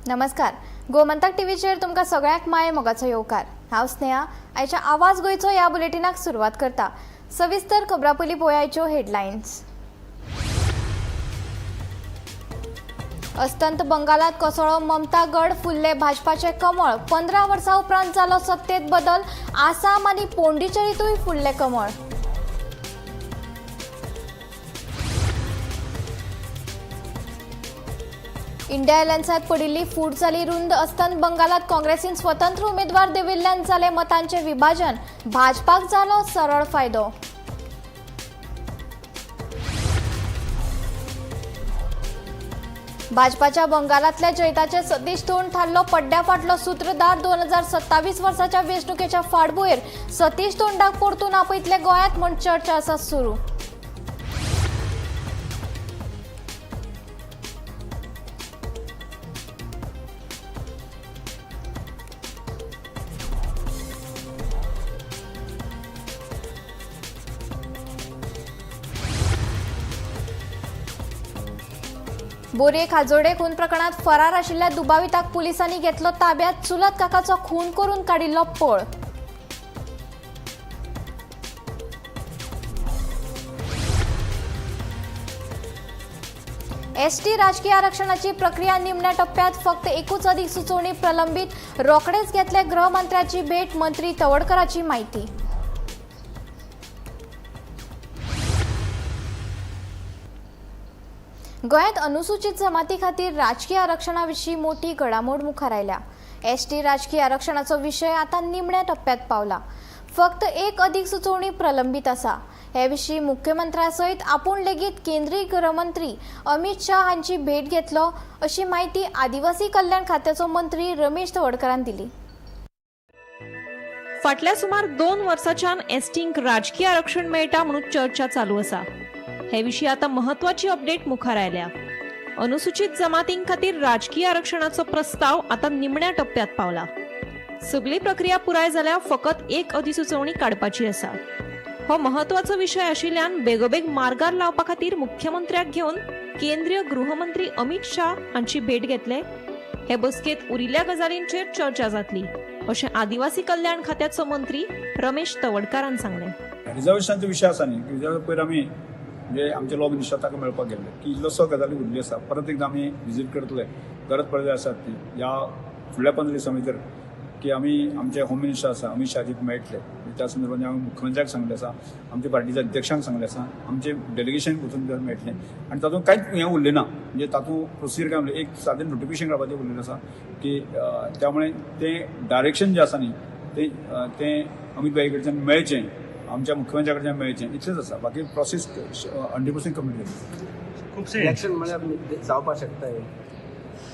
नमस्कार, गोमंतक टीव्हीचेर तुमकां सगळ्यांक माये मोगाचो येवकार. हांव स्नेहा. आयच्या आवाज गोंयचो ह्या बुलेटिनाक सुरवात करता. सविस्तर खबरां पयलीं पळोवया हेडलायन्स. अस्तंत बंगालात कोसळ्ळो ममता गड, फुल्ले भाजपाचे कमळ. 15 वर्सां उपरांत जालो सत्तेत बदल. आसाम आनी पोंडिचेरीतूय फुल्ले कमळ. इंडिया अलायन्सात पडिल्ली फूट जाली रुंद. अस्तंत बंगालात काँग्रेसीन स्वतंत्र उमेदवार देविल्ल्यान जालें मतांचें विभाजन. भाजपाक जालो सरळ फायदो. भाजपाच्या बंगालातल्या जैताचे सतीश तोंड थारलो पड्ड्या फाटलो सूत्रधार. 2027 वर्साच्या वेंचणुकेच्या फाटभुंयेर सतीश तोंडाक परतून आपयतले गोंयांत म्हूण चर्चा आसा सुरू. बोरये खाजोडे खून प्रकरणात फरार आशिल्ल्या दुबाविताक पुलिसांनी घेतलो ताब्यात. चुलत काकाचो खून करून काडिल्लो पळ. एसटी राजकीय आरक्षणाची प्रक्रिया निमण्या टप्प्यात, फक्त एकूच अधिक सुचोवणी प्रलंबित. रोखडेच घेतले गृहमंत्र्याची भेट, मंत्री तवडकराची माहिती. गोंयांत अनुसूचित जमाती खातीर राजकीय आरक्षणा विशीं मोठी घडामोड मुखार आयल्या. एसटी राजकीय आरक्षणाचो विशय आतां निमण्या टप्प्यात पावला. फक्त एक अधिक सुचोवणी प्रलंबीत आसा. हे विशीं मुख्यमंत्र्या सयत आपूण लेगीत केंद्रीय गृहमंत्री अमित शाह हांची भेट घेतलो अशी माहिती आदिवासी कल्याण खात्याचो मंत्री रमेश तवडकरान दिली. फाटल्या सुमार 2 वर्साच्यान एसटींक राजकीय आरक्षण मेळटा म्हणून चर्चा चालू आसा. हे विशीं आतां महत्वाची अपडेट मुखार आयल्या. अनुसूचित जमातीं खातीर राजकीय आरक्षणाचो प्रस्ताव आतां निमण्या टप्प्यात पावला. सगळी प्रक्रिया पुराय जाल्यार फकत एक अधिसुचोवणी काडपाची आसा. हो महत्वाचो विशय आशिल्ल्यान बेगोबेग मार्गार लावपा खातीर मुख्यमंत्र्याक घेवन केंद्रीय गृहमंत्री अमित शाह हांची भेट घेतले. हे बसकेंत उरिल्ल्या गजालींचेर चर्चा जातली अशें आदिवासी कल्याण खात्याचो मंत्री रमेश तवडकारान सांगलें. रिजर्वेशनाचो विशय आसा न्ही, रिजर्व पयर आमी म्हणजे आमचे लॉ मिनिस्टर ताका मेळपाक गेल्ले की इल्लोसो गजाली उरली आसा, परत एकदां आमी विजीट करतले, गरज पडले आसात ती ह्या फुडल्या 15 दिसां भितर की आमी आमचे होम मिनिस्टर आसा अमित शहाजीक मेळटले. त्या संदर्भात आमी मुख्यमंत्र्याक सांगलें आसा, आमच्या पार्टीच्या अध्यक्षांक सांगलें आसा, आमचे डेलिगेशन वचून थंय मेळटलें आनी तातूंत कांयच हें उरलें ना. म्हणजे तातूंत प्रोसिजर काय उरलें, एक सादें नोटिफिकेशन काडपाचें उरलेलें आसा की त्यामुळे तें डायरेक्शन जें आसा न्ही तें अमित भाई कडच्यान मेळचें, आमच्या मुख्यमंत्र्या कडच्यान मेळचें, इतलेंच आसा. बाकी प्रोसेस 100% कंप्लीट जाली. खुबशे इलेक्शन म्हळ्यार जावपाक शकता,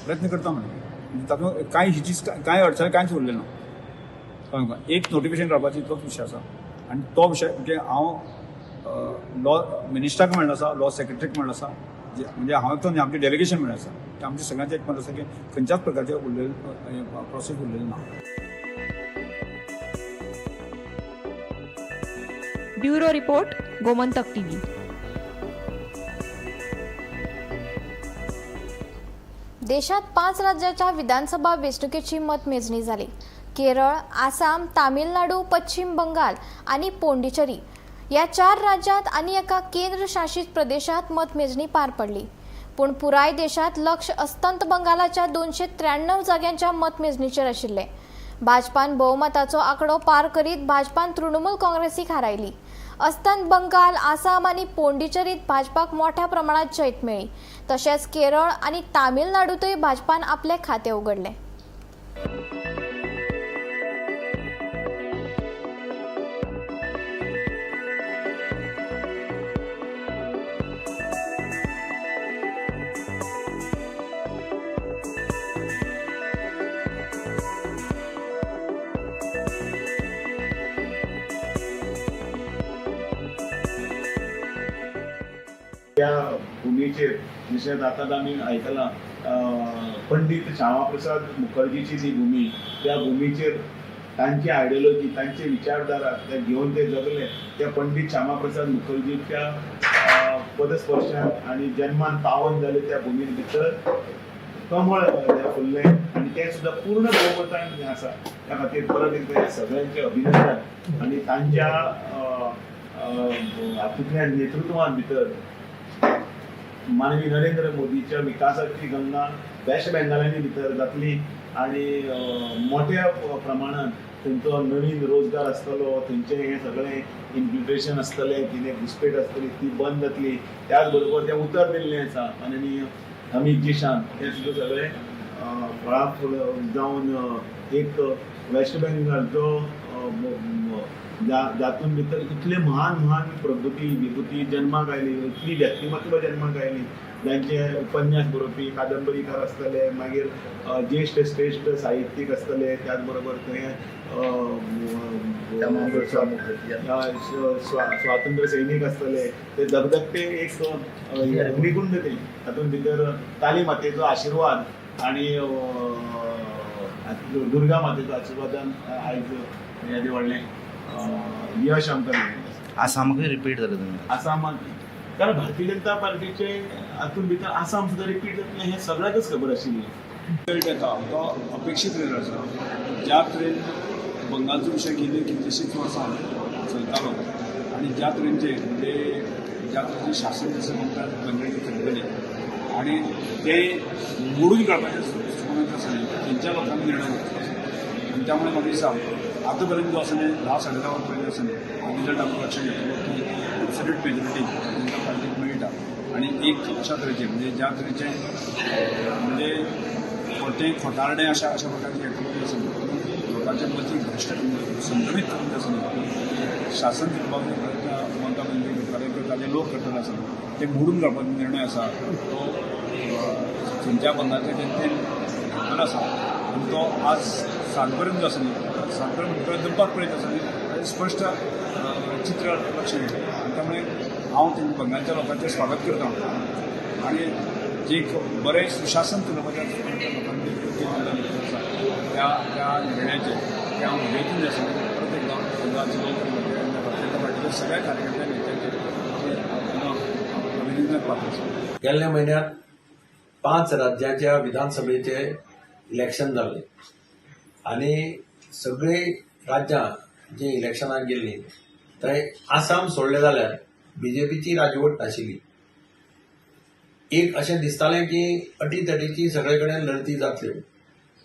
प्रयत्न करता म्हणजे तातूंत कांय हिचीच कांय अडचण कांयच उरलें ना. एक नोटिफिकेशन काडपाचो इतलोच विशय आसा आनी तो विशय म्हणजे हांव लॉ मिनिस्टराक मेळ्ळो आसा, लॉ सेक्रेटरीक मेळ्ळो आसा, म्हणजे हांव एकटो न्ही, आमचें डेलिगेशन मेळ्ळें आसा. ते आमचें सगळ्यांचें एक मत आसा की खंयच्याच प्रकारचें उरलेलें प्रोसेस उरलेलें ना. Bureau report, Gomantak TV. देशात 5 राज्याच्या विधानसभा वेंचणुकेची मतमेजणी जाली. केरळ, आसाम, तामिळनाडू, पश्चिम बंगाल आनी पोंडिचेरी ह्या 4 राज्यांत आनी एका केंद्र शासित प्रदेशात मतमेजणी पार पडली. पूण पुराय देशात लक्ष अस्तंत बंगालाच्या 293 जाग्यांच्या मतमेजणीचेर आशिल्लें. भाजपान भोवमताचो आंकडो पार करीत भाजपान तृणमूल काँग्रेसीक हारायली. अस्तंत बंगाल, आसाम आनी पोंडिचेरीत भाजपाक मोठ्या प्रमाणात जैत मेळ्ळी. तशेंच केरळ आनी तामिळनाडूतय भाजपान आपलें खातें उगडलें. त्या भुमीचेर जशें आतां आमी आयकलां पंडीत श्यामाप्रसाद मुखर्जीची ती भुमी, त्या भुमीचेर तांची आयडियोलॉजी, तांची विचारधारा ते घेवन ते जगले. त्या पंडीत श्यामाप्रसाद मुखर्जीच्या पदस्पर्शान आनी जन्मान पावन जाले त्या भुमीन भितर कमळ हें फुल्लें आनी तें सुद्दां पूर्ण बहुमतान हें आसा. त्या खातीर परत एकदां ह्या सगळ्यांचें अभिनंदन आनी तांच्या हातूंतल्यान नेतृत्वान भितर माननीय नरेंद्र मोदीच्या विकासाची गंगा वेस्ट बेंगालांनी भितर जातली आनी मोठ्या प्रमाणात थंयचो नवीन रोजगार आसतलो, थंयचें हें सगळें इन्फिल्ट्रेशन आसतलें, कितें घुसपेट आसतली ती बंद जातली. त्याच बरोबर तें उतर दिल्लें आसा माननीय अमीत जीशान, तें सुद्दां सगळें फळां फुल जावन एक वेस्ट बेंगाल जो जातून भितर इतले महान महान प्रगती विभूती जन्माक आयली, इतली व्यक्तिमत्व जन्माक आयली, जांचे उपन्यास बरोवपी कादंबरीकार आसतले, मागीर ज्येश्ठ श्रेश्ठ साहित्यीक आसतले, त्याच बरोबर थंय स्वातंत्र्य सैनीक आसतले, ते धगधगते एक अग्निकुंड ते तातूंत भितर काली मातेचो आशिर्वाद आनी दुर्गा मातेचो आशिर्वादान आयज हें व्हडलें यश आमकां मेळिल्लें. आसामाकूय रिपीट जालें तुमी. आसामाक, कारण भारतीय जनता पार्टीचे हातूंत भितर आसाम सुद्दां रिपीट जातलें हें सगळ्यांकच खबर आशिल्ली. रिजल्ट येता तो अपेक्षीत रिजल्ट आसा. ज्या तरेन बंगालचो विशय गेली कितलीशींच वर्सां चलतालो आनी ज्या तरेनचे म्हणजे ज्या तरेचें शासन जशें ममता बॅनर्जी चलयतली आनी ते मोडून काडपाचें दृश्टिकोनाचें आसा न्ही, थंयच्या लोकांनी निर्णय घेतलो आनी त्यामुळे म्हाका दिसता आतां पर्यंत जो आसा न्ही 10 साडे 10 वरां पर्यंत आसा न्ही रिजल्ट आमकां लक्षात येतलो की एब्सोल्यूट मेजॉरिटी जनता पार्टीक मेळटा आनी एक अशा तरेचें म्हणजे ज्या तरेचें म्हणजे खोटें खोटारडें अशा अशा प्रकारचें हें आसा लोकांच्या मतीक भ्रश्ट संभ्रमीत करून आसा न्ही शासन चलोवपाचो प्रयत्न ममता बॅनर्जी करताले किंवा ताजे लोक करतले आसा ते मोडून काडपाचो निर्णय आसा तो थंयच्या बंगालच्या जनतेन घेतलेलो आसा आनी तो आज सांजपर्यंत जो आसा न्ही सांजपर्यंत दनपार पर्यंत आसा न्ही ताजें स्पश्ट चित्र लक्षात येता आनी त्यामुळे हांव तेंच्या बंगालच्या लोकांचें स्वागत करता आनी जे एक बरें सुशासन चलोवपाच्या लोकांनी आसा त्या त्या निर्णयाचेर ते हांव उमेदीन जे आसा परत एकदां बंगालचे लोक भारतीय जनता पार्टीच्या सगळ्या कार्यकर्त्या नेत्यांचे अभिनंदन पात्र आसा. गेल्ल्या म्हयन्यात 5 राज्याच्या विधानसभेचे इलेक्शन जाले आनी सगळीं राज्यां जी इलेक्शनाक गेल्लीं थंय आसाम सोडलें जाल्यार बीजेपीची राजवट नाशिल्ली. एक अशें दिसतालें की अटीतटीची सगळे कडेन लढती जातल्यो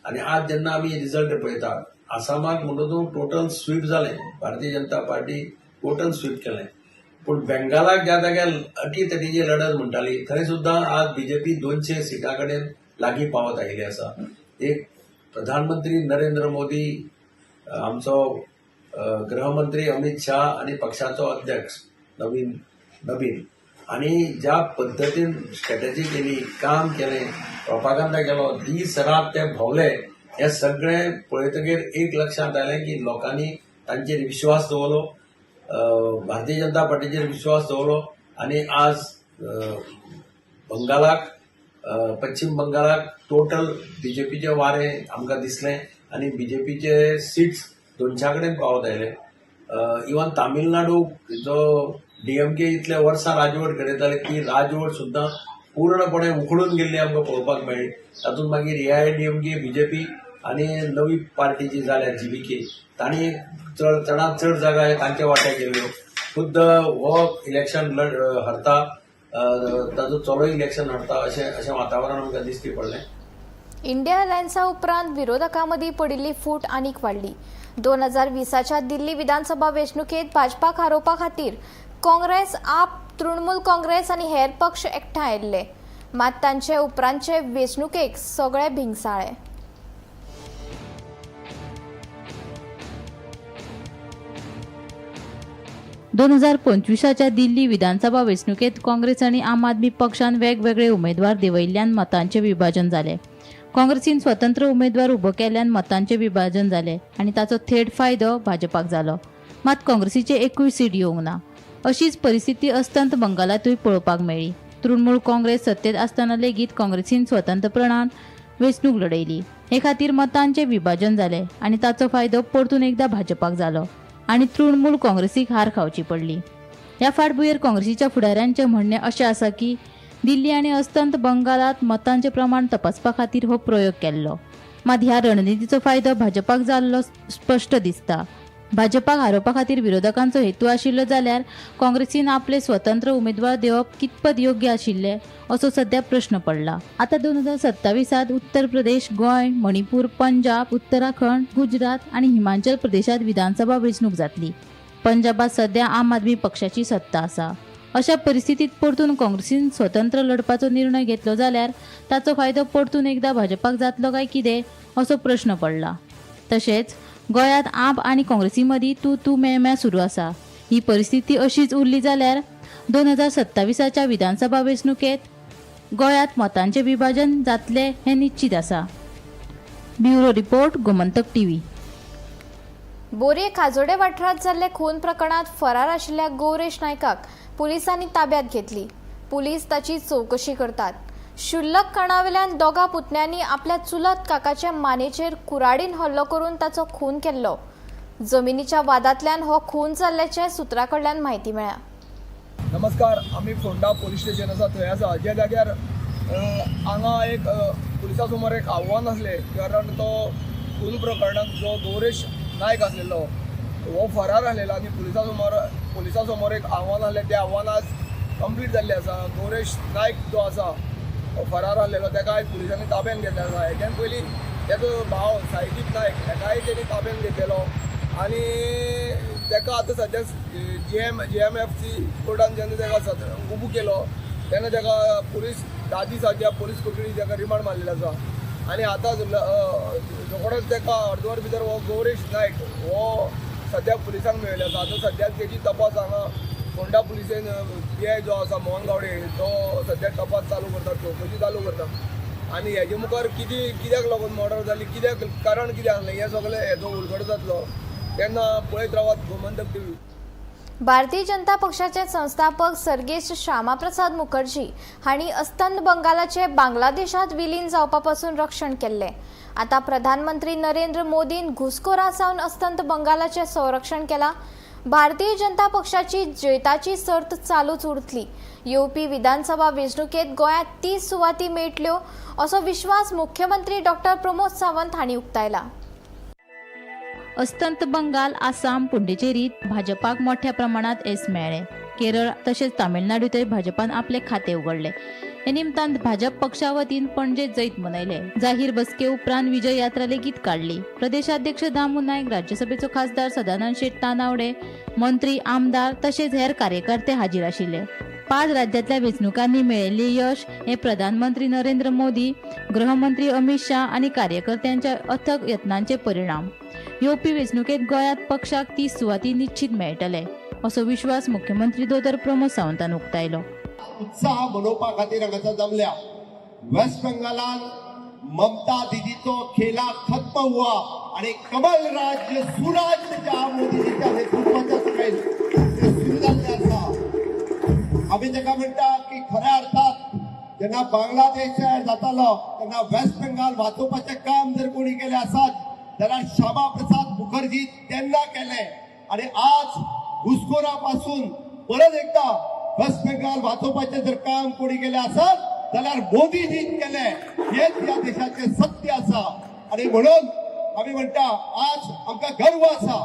आनी आज जेन्ना आमी रिजल्ट पळयता आसामाक म्हणून तूं टोटल स्वीप जालें, Bharatiya Janata party total sweep केलें. पूण बेंगालाक ज्या जाग्यार अटीतटीची लढत म्हणटाली थंय सुद्दां आज बीजेपी 200 सिटां कडेन लागीं पावत आयिल्ली आसा. एक प्रधानमंत्री नरेंद्र मोदी, आमचो गृहमंत्री अमित शाह आनी पक्षाचो अध्यक्ष नवीन नवीन आनी ज्या पद्दतीन स्ट्रॅटजी केली, काम केलें, प्रोपागंदा केलो, दीस रात ते भोंवले, हे सगळें पळयतकीर एक लक्षांत आयलें की लोकांनी तांचेर विश्वास दवरलो, भारतीय जनता पार्टीचेर विश्वास दवरलो आनी आज बंगालाक, पश्चिम बंगालाक टोटल बीजेपीचें वारें आमकां दिसलें आनी बीजेपीचे सिट्स 200 कडेन पावत आयले. इवन तामिळनाडू जो डीएमके इतले वर्सां राजवट घडयताले ती राजवट सुद्दां पूर्णपणे उखडून गेल्ली आमकां पळोवपाक मेळ्ळी. तातूंत मागीर एआयडीएमके, बीजेपी आनी नवी पार्टी जी जाल्या जीव्हीके तांणी चडांत चड जागा हे तांच्या वाट्याक गेल्ल्यो. खुद्द हो इलेक्शन हरता, ताजो चलो इलेक्शन हरता अशें अशें वातावरण आमकां दिश्टी पडलें. इंडिया अलायन्सा उपरांत विरोधकां मदीं पडिल्ली फूट आनीक वाडली. 2020च्या दिल्ली विधानसभा वेंचणुकेंत भाजपाक हारोवपा खातीर काँग्रेस, आप, तृणमूल काँग्रेस आनी हेर पक्ष एकठांय आयिल्ले. मात तांचे उपरांतचे वेंचणुकेक सगळे भिंगसाळे. 2025च्या दिल्ली विधानसभा वेंचणुकेंत काँग्रेस आनी आम आदमी पक्षान वेगवेगळे उमेदवार देंवयिल्ल्यान मतांचें विभाजन जालें. काँग्रेसीन स्वतंत्र उमेदवार उबो केल्ल्यान मतांचें विभाजन जालें आनी ताचो थेट फायदो भाजपाक जालो. मात काँग्रेसीचे एकूय सीट येवंक ना. अशीच परिस्थिती अस्तंत बंगालांतूय पळोवपाक मेळ्ळी. तृणमूल काँग्रेस सत्तेत आसतना लेगीत काँग्रेसीन स्वतंत्रपणान वेंचणूक लढयली. हे खातीर मतांचें विभाजन जालें आनी ताचो फायदो परतून एकदां भाजपाक जालो आनी तृणमूल काँग्रेसीक हार खावची पडली. ह्या फाटभुंयेर काँग्रेसीच्या फुडाऱ्यांचें म्हणणें अशें आसा की दिल्ली आनी अस्तंत बंगालात मतांचें प्रमाण तपासपा खातीर हो प्रयोग केल्लो. मात ह्या रणनितीचो फायदो भाजपाक जाल्लो स्पश्ट दिसता. भाजपाक हारोवपा खातीर विरोधकांचो हेतू आशिल्लो जाल्यार काँग्रेसीन आपले स्वतंत्र उमेदवार देवप कितपत योग्य आशिल्ले असो सध्या प्रश्न पडला. आतां 2027 उत्तर प्रदेश, गोंय, मणिपूर, पंजाब, उत्तराखंड, गुजरात आनी हिमाचल प्रदेशांत विधानसभा वेंचणूक जातली. पंजाबात सध्या आम आदमी पक्षाची सत्ता आसा. अशा परिस्थितीत परतून काँग्रेसीन स्वतंत्र लढपाचो निर्णय घेतलो जाल्यार ताचो फायदो परतून एकदा भाजपाक जातलो काय कितें असो प्रश्न पडला. तशेंच गोंयांत आप आनी काँग्रेसी मदीं तू तू मैं मैं सुरू आसा. ही परिस्थिती अशीच उरली जाल्यार 2027 विधानसभा वेंचणुकेंत गोंयांत मतांचें विभाजन जातलें हें निश्चीत आसा. Bureau report, Gomantak TV. बोरये खाजोडे वाठारांत जाल्ले खून प्रकरणांत फरार आशिल्ल्या गौरेश नायकाक पुलिसांनी ताब्यात घेतली. पुलीस ताची चवकशी करतात. क्षुल्लक कारणावेल्यान दोगा पुतण्यांनी आपल्या चुलत काकाच्या मानेचेर कुराडीन हल्लो करून ताचो खून केल्लो. जमिनीच्या वादांतल्यान हो खून जाल्ल्याचें सुत्रां कडल्यान म्हायती मेळ्ळ्या. नमस्कार, आमी फोंडा पोलीस स्टेशन आसा थंय आसा, ज्या जाग्यार हांगा एक पुलिसा समोर एक आव्हान आसलें, कारण तो खून प्रकरणांत जो गौरेश नायक आसलेलो हो फरार आसलेलो आनी पुलिसा समोर एक आव्हान आसलें. तें आव्हान आज कंप्लीट जाल्लें आसा. गौरेश नायक जो आसा हो फरार आसलेलो, ताका आयज पुलिसांनी ताब्यान घेतलें आसा. हेच्यान पयलीं तेजो भाव साईदीप नायक हेकाय तेणी ताब्यान घेतलेलो आनी ताका आतां सद्या GMFC कोर्टान जेन्ना ताका उबो केलो तेन्ना ताका पुलीस 10 दिसाच्या पुलीस कोठडी ताका रिमांड मारलेलो आसा. आनी आतां रोखडोच ताका अर्दवर भितर हो गौरेश नायक हो सद्या पुलिसांक मेळिल्लो आसा. आतां सद्या तेजी तपास हांगा फोंडा पुलिसेन PI जो आसा मोहन गावडे तो सद्या तपास चालू करता, चवकशी चालू करता आनी हेजे मुखार कित्याक लागून मर्डर जाली, कित्याक कारण कितें आसलें हें सगळें हेजो उलगडो जातलो. तेन्ना पळयत रावात गोमंतक टीव्ही. भारतीय जनता पक्षाचे संस्थापक सर्गेस्त श्यामाप्रसाद मुखर्जी हांणी अस्तंत बंगालाचे बांगलादेशात विलीन जावपा पासून रक्षण केल्लें. आतां प्रधानमंत्री नरेंद्र मोदीन घुसखोरा सावन अस्तंत बंगालाचें संरक्षण केलां. भारतीय जनता पक्षाची जैताची सर्त चालूच उरतली. येवपी विधानसभा वेंचणुकेंत गोंयांत 30 सुवाती मेळटल्यो असो विश्वास मुख्यमंत्री डॉक्टर प्रमोद सावंत हांणी उक्तायला. अस्तंत बंगाल, आसाम, पुंडेचेरीत भाजपाक मोठ्या प्रमाणात येस मेळ्ळें. केरळ तशेंच तामिळनाडूंतय भाजपान आपले खाते उगडले. हे निमतान भाजप पक्षा वतीन पणजे जैत मनयले. जाहीर बसके उपरांत विजय यात्रा लेगीत काडली. प्रदेशाध्यक्ष दामू नायक, राज्यसभेचो खासदार सदानंद शेट तानावडे, मंत्री, आमदार तशेंच हेर कार्यकर्ते हाजीर आशिल्ले. 5 राज्यांतल्या वेंचणुकांनी मेळिल्लें यश हें प्रधानमंत्री नरेंद्र मोदी, गृहमंत्री अमित शाह आनी कार्यकर्त्यांच्या अथक यत्नांचे परिणाम. येवपी वेंचणुकेंत गोंयांत पक्षाक 30 सुवाती निश्चित मेळटले असो विश्वास मुख्यमंत्री दोतोर प्रमोद सावंतान उक्तायलो. उत्साह मनोवपा खातीर हांगासर जमल्या. वेस्ट बेंगालान ममता दिदीचो खेला खत्म हुआ आणि कमल राज्य सुराज्य ज्या मोदीजीच्या नेतृत्वाच्या सकयल ते सुरू जाल्लें आसा. आमी ताका म्हणटा की खऱ्या अर्थात जेन्ना बांगलादेश तयार जातालो तेन्ना वेस्ट बेंगाल वाचोवपाचें काम जर कोणी केलें आसत जाल्यार श्यामा प्रसाद मुखर्जी तेन्ना केलें आणि आज घुसखोरा पासून परत एकदा वेस्ट बेंगाल वाचोवपाचें जर काम कोणी केलें आसत जाल्यार मोदीजीन केलें. हेच ह्या देशाचें सत्य आसा आणि म्हणून आमी म्हणटा आज आमकां गर्व आसा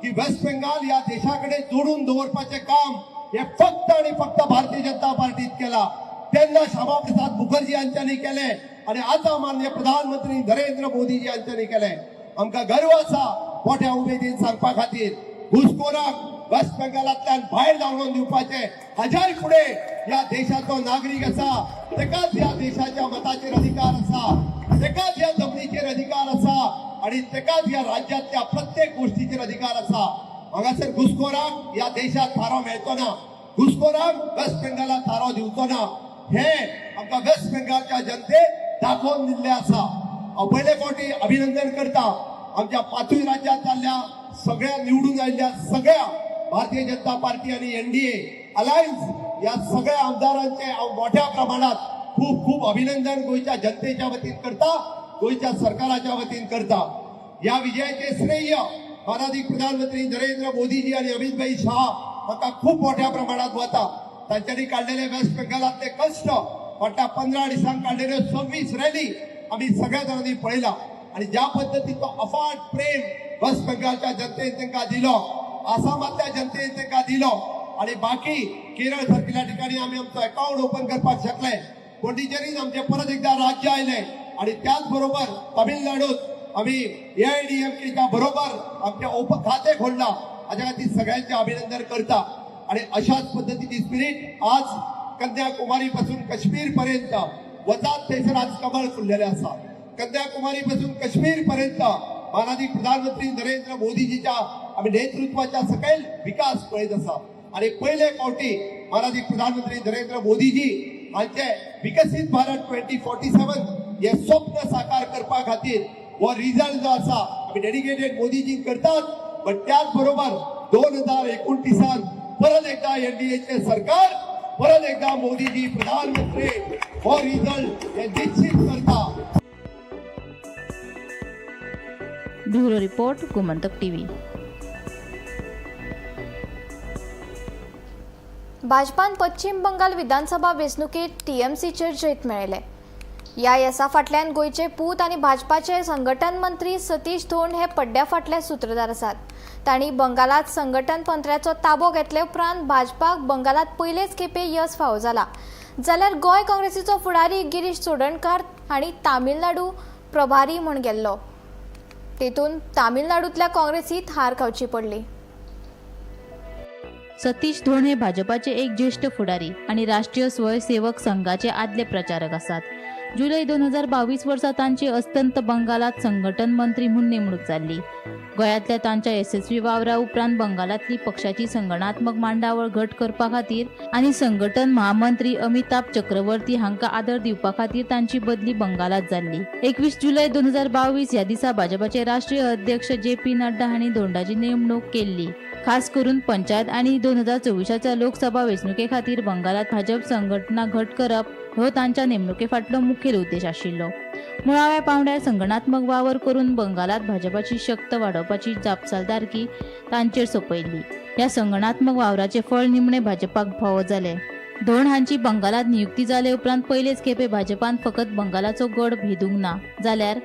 की वेस्ट बेंगाल ह्या देशा कडेन जोडून दवरपाचें काम हे फक्त आणि फक्त भारतीय जनता पार्टीत केला. तेन्ना श्यामा प्रसाद मुखर्जी हांच्यांनी केलें आणि आतां माननीय प्रधानमंत्री नरेंद्र मोदीजी हांच्यांनी केलें. आमकां गर्व आसा मोठ्या उमेदीन सांगपा खातीर घुसखोराक वेस्ट बेंगालांतल्यान भायर धांवडून दिवपाचें. हाज्याय फुडें ह्या देशाचो नागरीक आसा तेकाच ह्या देशाच्या मताचेर अधिकार आसा, तेकाच ह्या जमनीचेर अधिकार आसा आणि तेकाच ह्या राज्यांतल्या प्रत्येक गोष्टीचेर अधिकार आसा. हांगासर घुसखोराक ह्या देशात थारो मेळचो ना, घुसखोराक वेस्ट बेंगालात थारो दिवचो ना, हे आमकां वेस्ट बेंगालच्या जनतेक दाखोवन दिल्लें आसा. हांव पयले फावटी अभिनंदन करता आमच्या 5 राज्यात जाल्ल्या सगळ्या निवडून आयिल्ल्या सगळ्या भारतीय जनता पार्टी आणि NDA alliance या सगळ्या आमदारांचे हांव मोठ्या प्रमाणात खूप खूप अभिनंदन गोंयच्या जनतेच्या वतीन करता, गोंयच्या सरकाराच्या वतीन करता. या विजयाचे श्रेय मानादीक प्रधानमंत्री नरेंद्र मोदीजी आणि अमित भाई शाह हांकां खूप मोठ्या प्रमाणात वता. तांच्यांनी काडलेले वेस्ट बेंगालांतले कश्ट फाटल्या 15 दिसांक काडलेल्यो 26 रॅली आमी सगळ्या जाणांनी पळयला आनी ज्या पद्दतीचो अफाट प्रेम वेस्ट बेंगालच्या जनतेन तांकां दिलो, आसामांतल्या जनतेन तांकां दिलो आनी बाकी केरळ सारकिल्ल्या ठिकाणी आमी आमचो अकाउंट ओपन करपाक शकले. पोंडिचेरीन आमचें परत एकदा राज्य आयलें आनी त्याच बरोबर तमिळनाडूत आमी AIADMKच्या बरोबर आमचें ओपन खातें खोडलां. हाच्या खातीर सगळ्यांचें अभिनंदन करता आनी अशाच पद्दतीची स्पिरीट आज कन्याकुमारी पासून काश्मीर पर्यंत वचात थंयसर आज कमळ फुललेलें आसा. कन्याकुमारी पासून काश्मीर पर्यंत मानादीक प्रधानमंत्री नरेंद्र मोदीजीच्या आमी नेतृत्वाच्या सकयल विकास पळयत आसा आनी पयले फावटी मानादीक प्रधानमंत्री नरेंद्र मोदीजी हांचे विकसीत भारत 2047 हे स्वप्न साकार करपा खातीर हो रिजल्ट जो आसा आमी डेडिकेटेड मोदीजी करतात. पण त्याच बरोबर 2029 परत एकदा NDAचे सरकार, परत एकदा मोदीजी प्रधानमंत्री हो रिजल्ट हे निश्चित करता. Bureau report, Gomantak TV. भाजपान पश्चिम बंगाल विधानसभा वेंचणुकेत टीएमसीचेर जैत मेळयलें. ह्या येसा फाटल्यान गोंयचे पूत आनी भाजपाचे संघटन मंत्री सतीश धोंड हे पड्ड्या फाटले सुत्रधार आसात. तांणी बंगालात संघटन मंत्र्याचो ताबो घेतले उपरांत भाजपाक बंगालात पयलेच खेपे येस फावो जाला. जाल्यार गोंय काँग्रेसीचो फुडारी गिरीश चोडणकार हांणी तामिळनाडू प्रभारी म्हूण गेल्लो. तेतून तामिळनाडूंतल्या काँग्रेसीत हार खावची पडली. सतीश धोंड हे भाजपाचे एक ज्येष्ठ फुडारी आनी राष्ट्रीय स्वयंसेवक संघाचे आदले प्रचारक आसात. जुलय 2022 वर्सा तांची अस्तंत बंगालात संघटन मंत्री म्हूण नेमणूक जाल्ली. गोंयांतल्या तांच्या येसस्वी वावरा उपरांत बंगालांतली पक्षाची संघटनात्मक मांडावळ घट करपा खातीर आनी संघटन महामंत्री अमिताभ चक्रवर्ती हांकां आदर दिवपा खातीर तांची बदली बंगालात जाल्ली. 21 जुलय 2022 ह्या दिसा भाजपाचे राष्ट्रीय अध्यक्ष JP Nadda हांणी धोंडाची नेमणूक केल्ली. खास करून पंचायत आनी 2024च्या लोकसभा वेंचणुके खातीर बंगालात भाजप संघटना घट करप हो तांच्या नेमणुके फाटलो मुखेल उद्देश आशिल्लो. मुळाव्या पांवड्यार संघटनात्मक वावर करून बंगालात भाजपाची शक्त वाडोवपाची जापसालदारकी तांचेर सोंपयल्ली. ह्या संघटनात्मक वावराचें फळ निमणे भाजपाक फावो जालें. धोंड हांची बंगालात नियुक्ती जाले उपरांत पयलेच खेपे भाजपान फकत बंगालाचो गड भेदूंक ना, जाल्यार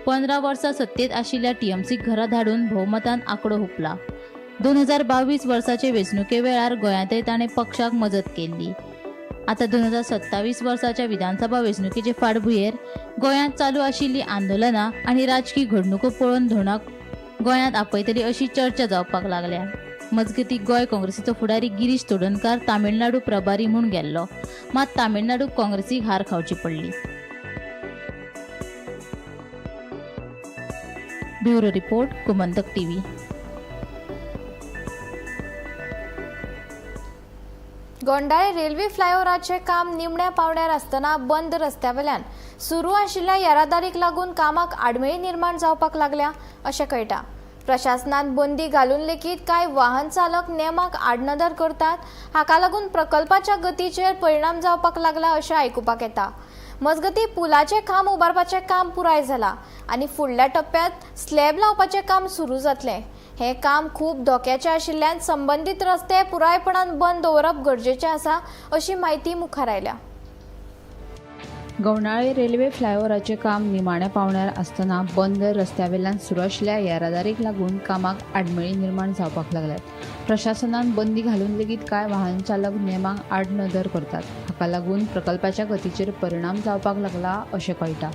15 वर्सां सत्तेत आशिल्ल्या टीएमसीक घरा धाडून भोवमतान आंकडो हुपला. 2022 वर्साचे वेंचणुके वेळार गोंयांतय ताणें पक्षाक मजत केल्ली. आतां 2027 वर्साच्या विधानसभा वेंचणुकेचे फाटभुंयेर गोंयांत चालू आशिल्ली आंदोलनां आनी राजकी घडणुको पळोवन धोंडाक गोंयांत आपयतली अशी चर्चा जावपाक लागल्या. मजगतीं गोंय काँग्रेसीचो फुडारी गिरीश चोडणकार तामिळनाडू प्रभारी म्हूण गेल्लो, मात तामिळनाडू काँग्रेसीक हार खावची पडली. Bureau report, Gomantak TV. Gondale railway फ्लायओव्हराचें काम निमण्या पावंड्यार आसतना बंद रस्त्यावेल्यान सुरू आशिल्ल्या येरादारीक लागून कामाक आडमेळी निर्माण जावपाक लागल्या अशें कळटा. प्रशासनान बंदी घालून लेगीत कांय वाहन चालक नेमाक आडनदर करतात. हाका लागून प्रकल्पाच्या गतीचेर परिणाम जावपाक लागला अशें आयकुपाक येता. मजगतीं पुलाचें खांब उबारपाचें काम पुराय जालां आनी फुडल्या टप्प्यांत स्लॅब लावपाचें काम सुरू जातलें. हें काम खूब धोक्याचें आशिल्ल्यान संबंदीत रस्ते पुरायपणान बंद दवरप गरजेचें आसा अशी म्हायती मुखार आयल्या. गवणाळे रेल्वे फ्लायओव्हराचें काम निमाण्या पावंड्यार आसतना बंद रस्त्यावेल्यान सुरू आशिल्ल्या येरादारीक लागून कामाक आडमेळी निर्माण जावपाक लागल्यात. प्रशासनान बंदी घालून लेगीत कांय वाहन चालक नेमांक आडनदर करतात. हाका लागून प्रकल्पाच्या गतीचेर परिणाम जावपाक लागला अशें कळटा.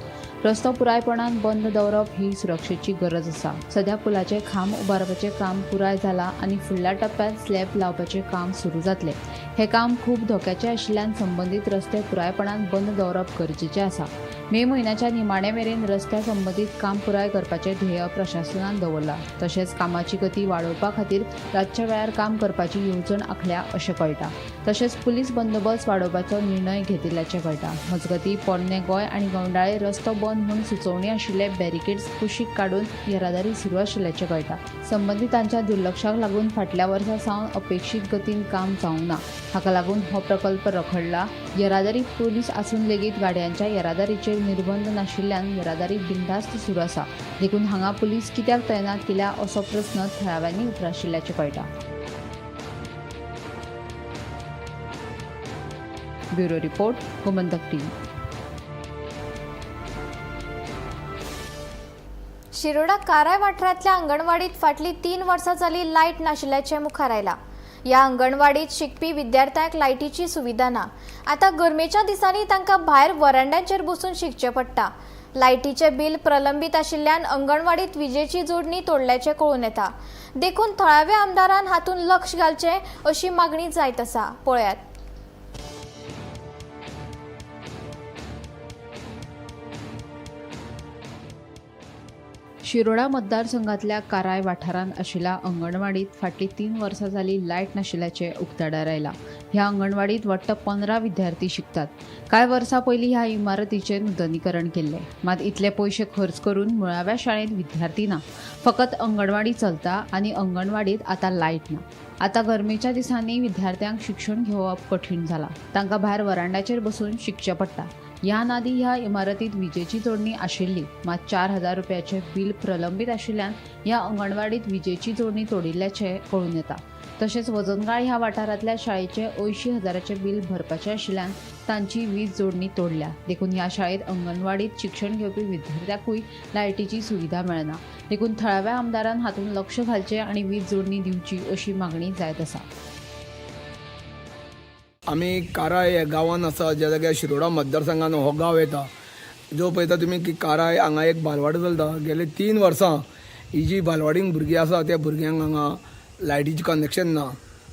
रस्तो पुरायपणान बंद दवरप ही सुरक्षेची गरज आसा. सध्या पुलाचे खांब उबारपाचें काम पुराय जालां आनी फुडल्या टप्प्यांत स्लॅब लावपाचें काम सुरू जातलें. हें काम खूब धोक्याचें आशिल्ल्यान संबंदीत रस्ते पुरायपणान बंद दवरप गरजेचें आसा. मे म्हयन्याच्या निमाणे मेरेन रस्त्या संबंदीत काम पुराय करपाचें ध्येय प्रशासनान दवरलां. तशेंच कामाची गती वाडोवपा खातीर रातच्या वेळार काम करपाची येवजण आंखल्या अशें कळटा. तशेंच पुलीस बंदोबस्त वाडोवपाचो निर्णय घेतिल्ल्याचें कळटा. मजगतीं पोरणें गोंय आनी गवंडाळे रस्तो बंद म्हूण सुचोवणी आशिल्ले बॅरिकेड्स कुशीक काडून येरादारी सुरू आशिल्ल्याचें कळटा. संबंदितांच्या दुर्लक्षाक लागून फाटल्या वर्सा सावन अपेक्षीत गतीन काम जावंक ना. हाका लागून हो प्रकल्प रखडला. येरादारी पुलीस आसून लेगीत गाडयांच्या येरादारीचेर निर्बंध नाशिल्ल्यान येरादारी बिनधास्त सुरू आसा. देखून हांगा पुलीस कित्याक तैनात केल्या असो प्रस्न थळाव्यांनी उप्राशिल्ल्याचें कळटा. Bureau report, Gomantak TV. Shiroda Carrai वाठारांतल्या अंगणवाडीत फाटली 3 वर्सां जाली लायट नाशिल्ल्याचें मुखार आयलां. ह्या अंगणवाडीत शिकपी विद्यार्थ्यांक लायटीची सुविधा ना. आतां गरमेच्या दिसांनी तांकां भायर वरांड्यांचेर बसून शिकचें पडटा. लायटीचें बिल प्रलंबीत आशिल्ल्यान अंगणवाडीत विजेची जोडणी तोडल्याचें कळून येता. देखून थळाव्या आमदारान हातूंत लक्ष घालचें अशी मागणी जायत आसा. पळयात. शिरोडा मतदारसंघातल्या काराय वाठारांत आशिल्ल्या अंगणवाडीत फाटलीं 3 वर्सां जाली लायट नाशिल्ल्याचें उक्ताडार आयलां. ह्या अंगणवाडीत वट्ट 15 विद्यार्थी शिकतात. कांय वर्सां पयलीं ह्या इमारतीचें नुतनीकरण केल्लें, मात इतले पयशे खर्च करून मुळाव्या शाळेंत विद्यार्थी ना. फकत अंगणवाडी चलता आनी अंगणवाडीत आतां लायट ना. आतां गरमेच्या दिसांनी विद्यार्थ्यांक शिक्षण घेवप कठीण जालां. तांकां भायर वरांड्याचेर बसून शिकचें पडटा. ह्यान आदी ह्या इमारतीत विजेची जोडणी आशिल्ली, मात 4000 रुपयाचें बिल प्रलंबीत आशिल्ल्यान ह्या अंगणवाडीत विजेची जोडणी तोडिल्ल्याचें कळून येता. तशेंच वजनगाळ ह्या वाठारांतल्या शाळेचें 80,000 बिल भरपाचें आशिल्ल्यान तांची वीज जोडणी तोडल्या. देखून ह्या शाळेंत अंगणवाडीत शिक्षण घेवपी विद्यार्थ्यांकूय लायटीची सुविधा मेळना. देखून थळाव्या आमदारान हातूंत लक्ष घालचें आनी वीज जोडणी दिवची अशी मागणी जायत आसा. आमी काराय ह्या गांवान आसा, ज्या जाग्यार शिरोडा मतदारसंघान हो गांव येता. जो पळयता तुमी की काराय हांगा एक बालवाडी चलता. गेले 3 वर्सां ही जी बालवाडीन भुरगीं आसा त्या भुरग्यांक हांगा लायटीचें कनेक्शन ना.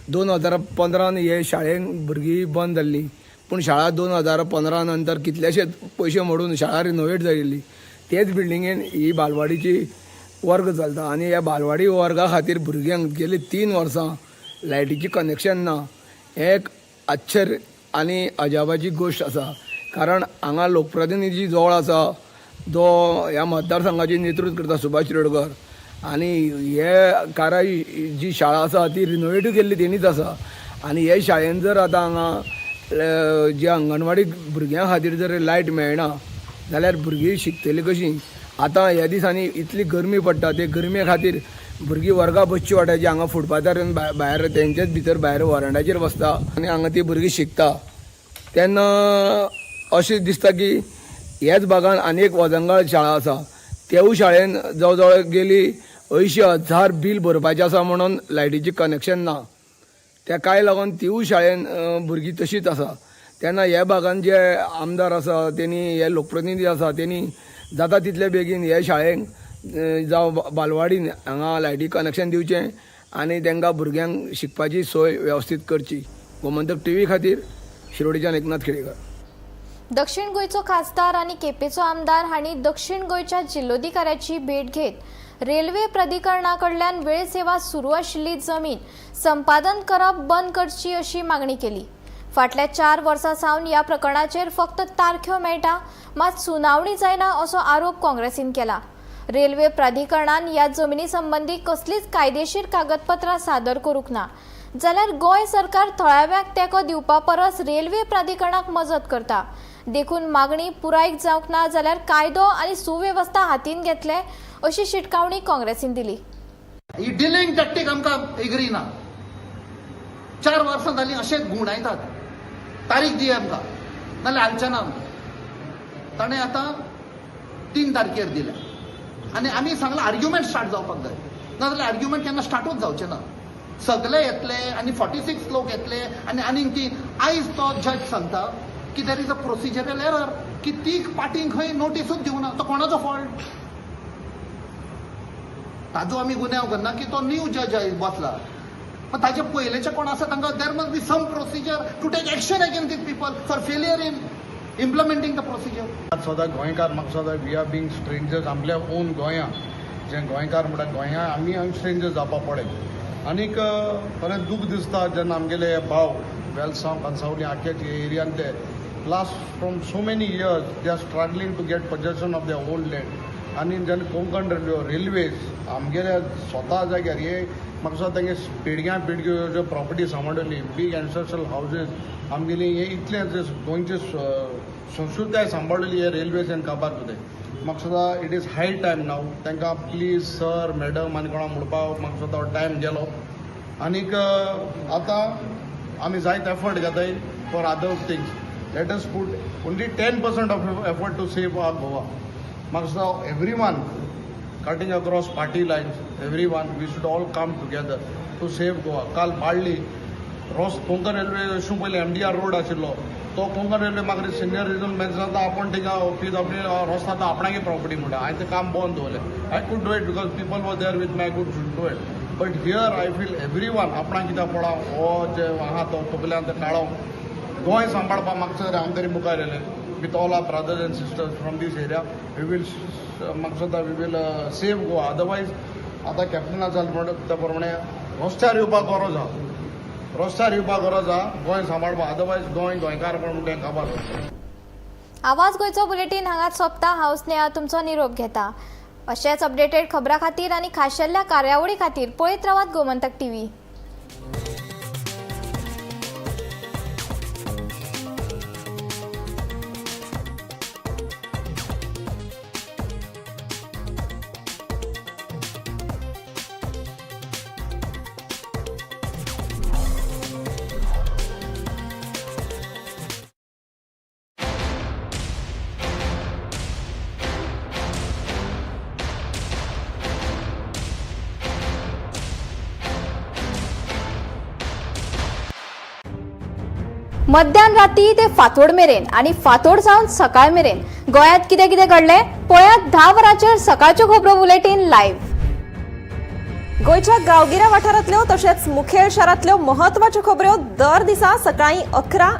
2015 हे शाळेन भुरगीं बंद जाल्ली, पूण शाळा 2015 नंतर कितलेशेच पयशे मोडून शाळा रिनोवेट जाल्ली. तेच बिल्डिंगेन ही बालवाडीची वर्ग चलता आनी ह्या बालवाडी वर्गा खातीर भुरग्यांक गेली 3 वर्सां लायटीचें कनेक्शन ना. हें एक आश्चर्य आनी अजापाची गोश्ट आसा, कारण हांगा लोकप्रतिनिधी जवळ आसा जो ह्या मतदारसंघाचें नेतृत्व करता, सुभाष शिरोडकर, आनी हे काराय जी शाळा आसा ती रिनोवेटूय केल्ली तेणीच आसा. आनी हे शाळेन जर आतां हांगा जे अंगणवाडी भुरग्यां खातीर जर लायट मेळना जाल्यार भुरगीं शिकतलीं कशीं? आतां ह्या दिसांनी इतली गरमी पडटा, ते गरमे खातीर भुरगीं वर्गा बसची वाट्याची हांगा फुटपाथार भायर तेंच्याच भितर भायर वरांड्याचेर बसता आनी हांगा ती भुरगीं शिकता. तेन्ना अशें दिसता की ह्याच भागान आनी एक वजनगाळ शाळा आसा, तेवूय शाळेन जवळ जवळ गेली 80,000 बील भरपाचें आसा म्हणून लायटीचें कनेक्शन ना. तेकाय लागून तिवूय शाळेन भुरगीं तशीच आसा. तेन्ना ह्या भागान जे आमदार आसा तेणी, हे लोकप्रतिनिधी आसा तेणी जाता तितले बेगीन हे शाळेक जावं बालवाडीन हांगा लायटी कनेक्शन दिवचें आनी तांकां भुरग्यांक शिकपाची सोय वेवस्थीत करची. गोमंतक टीव्ही खातीर शिरोडीच्यान एकनाथ खेडेकर. दक्षिण गोंयचो खासदार आनी केपेंचो आमदार हांणी दक्षिण गोंयच्या जिल्लोधिकाऱ्याची भेट घेत रेल्वे प्राधिकरणा कडल्यान वेळसेवा सुरू आशिल्ली जमीन संपादन करप बंद करची अशी मागणी केली. फाटल्या 4 वर्सां सावन ह्या प्रकरणाचेर फक्त तारख्यो मेळटा, मात सुनावणी जायना असो आरोप काँग्रेसीन केला. रेल्वे प्राधिकरणान ह्या जमिनी संबंदी कसलीच कायदेशीर कागदपत्रां सादर करूंक ना जाल्यार गोंय सरकार थळाव्यांक तेंको दिवपा परस रेल्वे प्राधिकरणाक मजत करता. देखून मागणी पुराय जावंक ना जाल्यार कायदो आनी सुवेवस्था हातीन घेतले अशी शिटकावणी काँग्रेसीन दिली. ही डिलिंग टॅक्टीक आमकां एग्री ना. 4 वर्सां जालीं अशेंच गुणायतात, तारीख दी आमकां नाल्यार हालचे ना आमकां. ताणें आतां 3 तारखेर दिल्या आनी आमी सांगलां आर्ग्युमेंट स्टार्ट जावपाक जाय, नाजाल्यार आर्ग्युमेंट केन्ना स्टार्टूच जावचें ना. सगळे येतले आनी 46 लोक येतले आनी आनीक ती आयज तो जज सांगता की there is a procedural error, की ती पार्टींक खंय नोटीसूच दिवना. तो कोणाचो फॉल्ट? ताजो आमी गुन्यांव करना की तो न्यू जज बसला, पण ताजे पयलेचे कोण आसा तांकां there must be some procedure to take action against these people for failure in implementing the procedure. सदां गोंयकार म्हाका सदां we are being strangers आमल्या ओन गोंया, जे गोंयकार म्हणटा गोंया आमी हांगा स्ट्रेंजर्स जावपा पडले. आनीक खरें दूख दिसता जेन्ना आमगेले भाव वेलसांव कांसावली आख्याचे एरियान ते last from so many years they are struggling to get possession of their own land. आनी जेन्ना कोंकण रेल्वेज आमगेल्या स्वता जाग्यार हे म्हाका दिसता तेंगे पिळग्यां पिळग्यो ज्यो प्रॉपर्टी सांबाळ्ळी, बीग एन्सेस्ट्रल हावजीस आमगेली, हे इतलें गोंयची संस्कृताय सांबाळ्ळी हे रेल्वेज आनी काबार कितें. म्हाका दिसता it is high time now तांकां प्लीज सर मॅडम आनी कोणा म्हणपाक म्हाका दिसता टायम गेलो. आनीक आतां आमी जायते एफर्ट घेताय for other things. Let us put only 10% of effort to save our Goa. म्हाका दिसता everyone cutting across party lines, everyone, we should all come together to save Goa. काल बाळ्ळी रोस कोंकण रेल्वे वचूंक पयलीं एमडीआर रोड आशिल्लो तो Konkan railway मागीर senior reason manager आतां आपूण थिंगा ऑफीस आपली रोस आतां आपणागे प्रॉपर्टी म्हणटा. हांवें तें काम बंद दवरलें. I could do it because people were there with me. I could do it, but here I feel everyone आपणाक कित्याक पडा हो जे आहा तो तकल्यान ते काडोंक गोंय सांबाळपाक म्हाका हांव तरी मुखार येयलें with all our brothers and sisters from this area. We will, म्हाका दिसता, we will save Goa. Otherwise आतां कॅप्टना जालें म्हणटा त्या प्रमाणे रस्त्यार येवपाक गरज आहा, रस्त्यार येवपाक गरज आहा गोंय सांबाळपाक. अदरवायज गोंय गोंयकार म्हणून तें काबार. आवाज गोंयचो बुलेटीन हांगाच सोंपता. हांव स्नेहा तुमचो निरोप घेता. अशेंच अपडेटेड खबरां खातीर आनी खाशेल्ल्या कार्यावळी खातीर पळयत रावात गोमंतक टीव्ही. मध्यान राती ते फांतोड मेरेन आनी फांतोड सावन सकाळ मेरेन गोंयांत कितें कितें घडलें, पळयात 10 वरांचेर सकाळच्यो खबरो बुलेटीन लायव्ह. गोंयच्या गांवगिऱ्या वाठारांतल्यो तशेंच मुखेल शारांतल्यो महत्वाच्यो खबऱ्यो दर दिसा सकाळीं 11